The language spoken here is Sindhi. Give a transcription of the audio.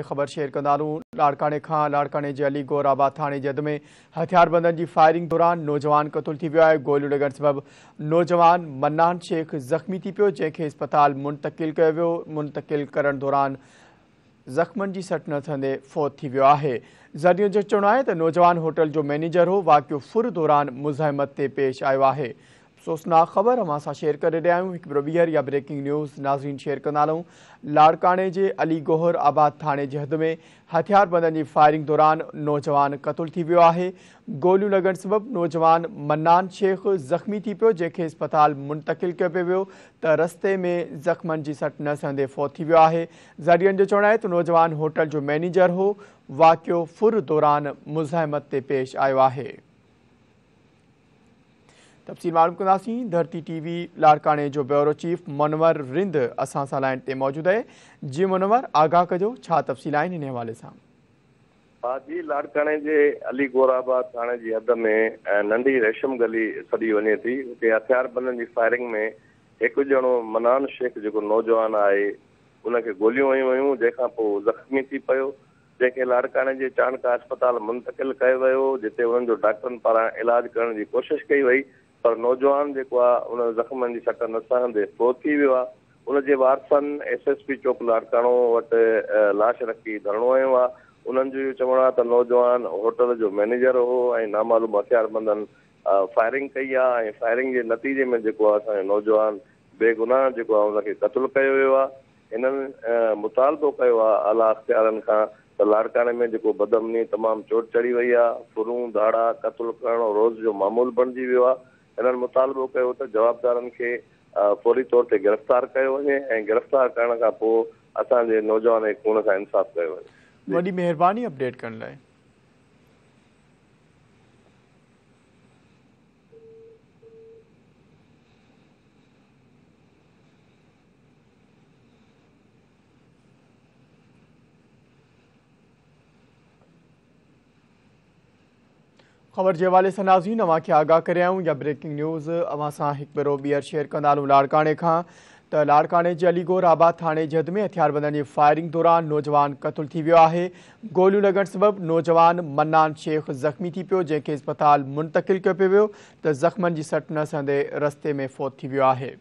خبر شيئر ڪندا هلون لاڙڪاڻي کان لاڙڪاڻي جي علي گوهر آباد ٿاڻي جي حد ۾ هٿياربندن جي فائرنگ دوران نوجوان قتل ٿي ويو آهي. گوليون لڳڻ سبب نوجوان منان شيخ زخمي ٿي پيو جنهن کي اسپتال منتقل ڪيو ويو. منتقل ڪرڻ دوران زخمن جي سٽ نه سهندي فوت ٿي ويو آهي. ذريعن جو چوڻ آهي ته نوجوان هوٽل جو مئنيجر هو. واقعو ڦر دوران مزاحمت تي پيش آيو آهي. افسوسناڪ خبر اوهان سان شيئر ڪري رهيا آهيون. هڪ ڀيرو ٻيهر اها بريڪنگ نيوز ناظرين شيئر ڪندا هلون. لاڙڪاڻي جي علي گوهر آباد ٿاڻي جي حد ۾ هٿياربندن جي فائرنگ دوران نوجوان قتل ٿي ويو آهي. گوليون لڳڻ سبب نوجوان منان شيخ زخمي ٿي پيو جنهن کي اسپتال منتقل ڪيو پيو ويو ته رستي ۾ زخمن جي سٽ نه سهندي فوت ٿي ويو آهي. ذريعن جو چوڻ آهي ته نوجوان هوٽل جو مئنيجر هو. واقعو ڦر دوران مزاحمت تي پيش آيو آهي. تفصيل معلوم ڪنداسين. ڌرتي ٽي وي لاڙڪاڻي جو بيورو چيف منور رند اسان سان لائن تي موجود آهي. جي منور آگاهه ڪجو ڇا تفصيل آهن ان حوالي سان. ها جي لاڙڪاڻي جي علي گوهر آباد ٿاڻي جي حد ۾ ننڍي ريشم گلي سڏي وڃي ٿي اتي هٿياربندن جي فائرنگ ۾ هڪ ڄڻو منان شيخ جيڪو نوجوان آهي ان کي گوليون هنيون ويون جنهن کان پوء هو زخمي ٿي پيو جنهن کي لاڙڪاڻي جي چانڊڪا اسپتال منتقل ڪيو ويو، جتي انهن جو ڊاڪٽرن پاران علاج ڪرڻ جي ڪوشش ڪئي وئي پر نوجوان جيڪو آ ان زخمن جي سٽ نه سهندي فوت ٿي ويو آ، ان جي وارثن ايس ايس پي چوڪ لاڙڪاڻو وٽ لاش رکي ڌرڻو هنيو آ، انهن جو اهو چوڻ آ ته نوجوان هوٽل جو مئنيجر هو ۽ نامعلوم هٿياربندن فائرنگ ڪئي آ ۽ فائرنگ جي نتيجي ۾ جيڪو آ اسان جو نوجوان بيگناهه جيڪو آ ان کي قتل ڪيو ويو آ. هنن مطالبو ڪيو آهي اعليٰ اختيارن کان ته لاڙڪاڻي ۾ جيڪو بدامني تمام چوٽ چڙهي وئي آهي، ڦرون، ڌاڙا، قتل ڪرڻ روز جو معمول بڻجي ويو آهي. هنن مطالبو ڪيو ته جوابدارن کي فوري طور تي گرفتار ڪيو وڃي ۽ گرفتار ڪرڻ کان پوء اسان جي نوجوان جي خون سان انصاف ڪيو وڃي. وڏي مهرباني اپڊيٽ ڪرڻ لاء. خبر جي حوالي سان ناظرين اوهان کي آگاهه ڪري آيون يا بريڪنگ نيوز اوهان سان هڪ ڀيرو ٻيهر شيئر ڪندا هلون لاڙڪاڻي کان ته لاڙڪاڻي جي علي گوهر آباد ٿاڻي جي حد ۾ هٿياربندن جي فائرنگ دوران نوجوان قتل ٿي ويو آهي. گوليون لڳڻ سبب نوجوان منان شيخ زخمي ٿي پيو جنهن کي اسپتال منتقل ڪيو پيو ويو ته زخمن جي سٽ نه سهندي رستي ۾ فوت ٿي ويو آهي.